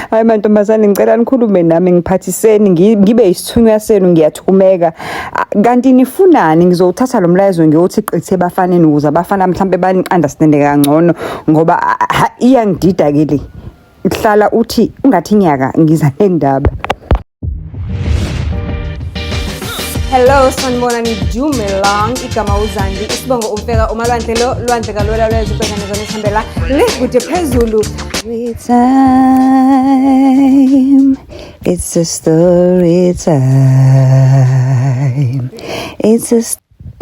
Hayi mantombazane, ngicela nikhulume nami, ngiphathiseni, ngibe isithunywa senu, ngiyathumeka. Kanti nifunani? Ngizowuthatha lo mlayezo ngiyothi qithe ebafaneni ukuze abafana mhlampe bani-understande kangcono, ngoba iyangidida ke le. Hlala uthi ungathi nyaka ngiza nendaba. Hello, sanibonani, dumelang, igama uZandi, isibongo uMfeka, umalwandle lo, lwandle kalwela lwezwe ubhekane zona esihambela le kude phezulu. Story time. It's a story time. It's a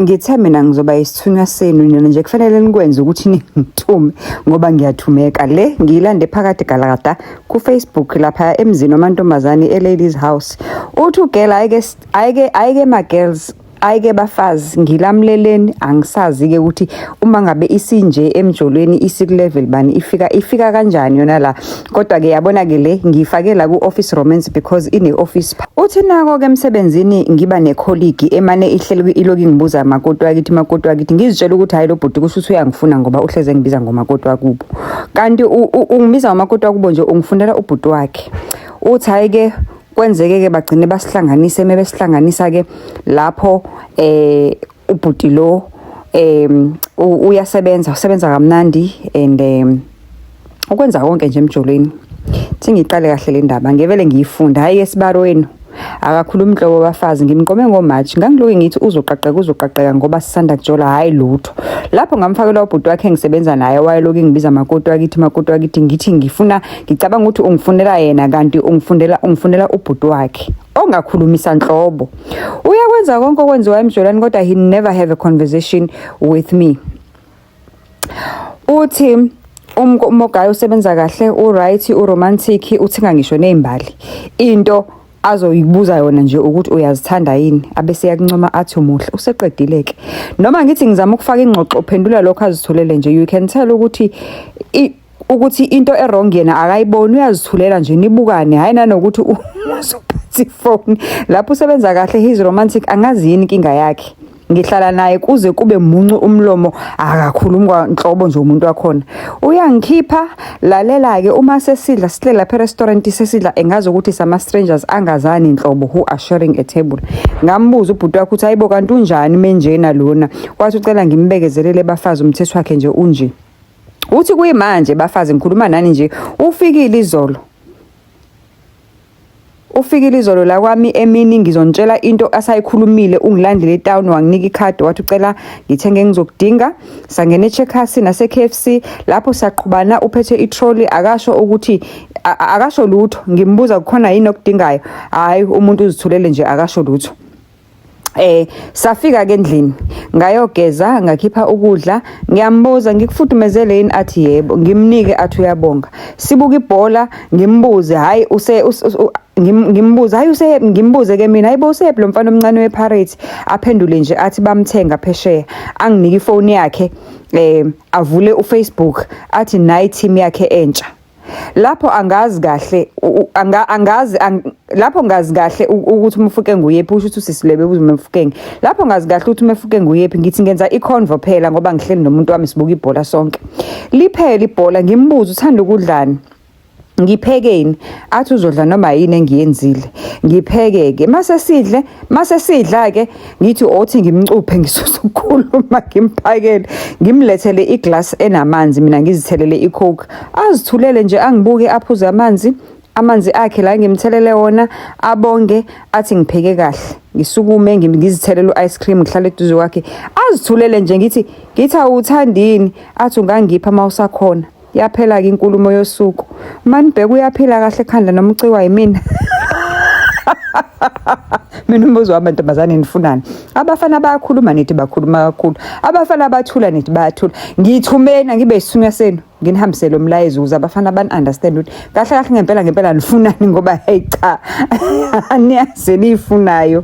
Ngithe mina ngizoba isithunywa senu, nina nje kufanele nikwenze ukuthi ningithume ngoba ngiyathumeka. Le ngiyilande phakathi galakada ku-Facebook lapha emzini wamantombazane e-Ladies House. Uthi ugela ayike ayike ayike ma-girls, ayike bafazi, ngilamleleni, angisazi-ke ukuthi uma ngabe isinje emjolweni isiku-level bani, ifika kanjani yona la. Kodwa-ke yabona-ke le ngiyifake la ku-office romance because ine-office. Uthi nako-ke emsebenzini ngiba nekholigi emane ihleli iloku ingibuza makoti wakithi, makoti wakithi, ngizitshela ukuthi hhayi lo bhuti kusho ukuthi uyangifuna ngoba uhleze engibiza ngomakoti wakubo, kanti ungibiza ngomakoti wakubo nje ungifunela ubhuti wakhe. Uthi hhayi-ke kwenzeke-ke bagcine basihlanganise, uma besihlanganisa-ke lapho ubhuti lo uyasebenza, usebenza kamnandi and ukwenza konke nje emjolweni. Thi ngiqale kahle le ndaba, ngevele ngiyifunda. Hhayi esibaro wenu akakhulumi nhlobo bafazi, ngimqome ngoMarch, ngangiloke ngithi uzoqaqeka uzoqaqeka ngoba sisanda kujola, hhayi lutho. Lapho ngamfakela ubhuti wakhe engisebenza naye, wayeloku engibiza makoti wakithi, makoti wakithi, ngithi ngifuna, ngicabanga ukuthi ungifunela yena kanti ungifunela ubhuti wakhe ongakhulumisa nhlobo. Uyakwenza konke okwenziwa emjolweni kodwa he never have a conversation with me. Uthi uMogayi usebenza kahle, u-right, u-romantic, uthenga ngisho ney'mbali. Into azoyibuza yona nje ukuthi uyazithanda yini, abese yakuncoma athi umuhle, useqedile-ke. Noma ngithi ngizama ukufaka ingxoxo, uphendula lokho azithulele nje. You can tell ukuthi ukuthi into e-wrong yena akayiboni, uyazithulela nje, nibukane, hhayi nanokuthi usuphethe ifoni. Lapho usebenza kahle, he's romantic, angazi yini inkinga yakhe. Ngihlala naye kuze kube muncu umlomo, akakhulumi kwanhlobo nje umuntu wakhona. Uyangikhipha, lalela-ke uma sesidla, sihleli lapha e-restaurant sesidla, engazi ukuthi sama-strangers angazani nhlobo who are sharing a table. Ngambuza ubhuti wakhe ukuthi hayibo kanti unjani menjena lona, wathi ucela ngimbekezelele bafazi, umthetho wakhe nje unje. Uthi kuyimanje bafazi, ngikhuluma nani nje, ufikile izolo. Ufikile izolo la kwami emini, ngizonitshela into asayikhulumile, ungilandele etown wanginika ikhadi wathi ucela ngithenge engizokudinga. Sangena eCheckers nase-KFC, lapho saqhubana uphethe itrolley, akasho ukuthi akasho lutho. Ngimbuza kukhona yini okudingayo, hhayi umuntu uzithulele nje akasho lutho. Safika ke endlini, ngayogeza, ngakhipha ukudla, ngiyambuza ngikufudumezele yini, athi yebo, ngimnike athi uyabonga. Sibuka ibhola, ngimbuze hayi use ngimbuze hayi use ngimbuze ke mina hayibo usephi lo mfana omncane wePirates, aphendule nje athi bamthenga phesheya, anginike ifoni yakhe, avule uFacebook athi nayi team yakhe entsha. Lapho angazi kahle angazi lapho ngazi kahle ukuthi uMofokeng uyephi, usho ukuthi usisi lebe ubuza uMofokeng. Lapho ngazi kahle ukuthi uMofokeng uyephi, ngithi ngenza iconvo phela ngoba ngihleli nomuntu wami sibuka ibhola sonke. Liphele ibhola ngimbuze uthanda ukudlani, ngiphekeni, athi uzodla noma yini engiyenzile, ngipheke-ke. Mase sidle, mase sidla-ke ngithi othi ngimcuphe ngisusa ukukhuluma, ngimphakele, ngimlethele iglass enamanzi, mina ngizithelele iCoke, azithulele nje angibuke, aphuze amanzi, amanzi akhe la ngimthelele wona, abonge athi ngipheke kahle. Ngisukume ngizithelele u-ice cream, ngihlale eduze kwakhe, azithulele nje, ngithi awuthandini, athi ungangipha uma usakhona. Yaphela-ke inkulumo yosuku. Manibheka uyaphila kahle ekhanda noma ucikwa yimina. Mina umbuzo wami mantombazane, nifunani? Abafana bayakhuluma nithi bakhuluma kakhulu, abafana bathula nithi bayathula. Ngithumeni ngibe isithunywa senu, nginihambisele umlayezo ukuze abafana bani-understand ukuthi kahle kahle ngempela ngempela nifunani, ngoba hey cha aniyazi eniyifunayo.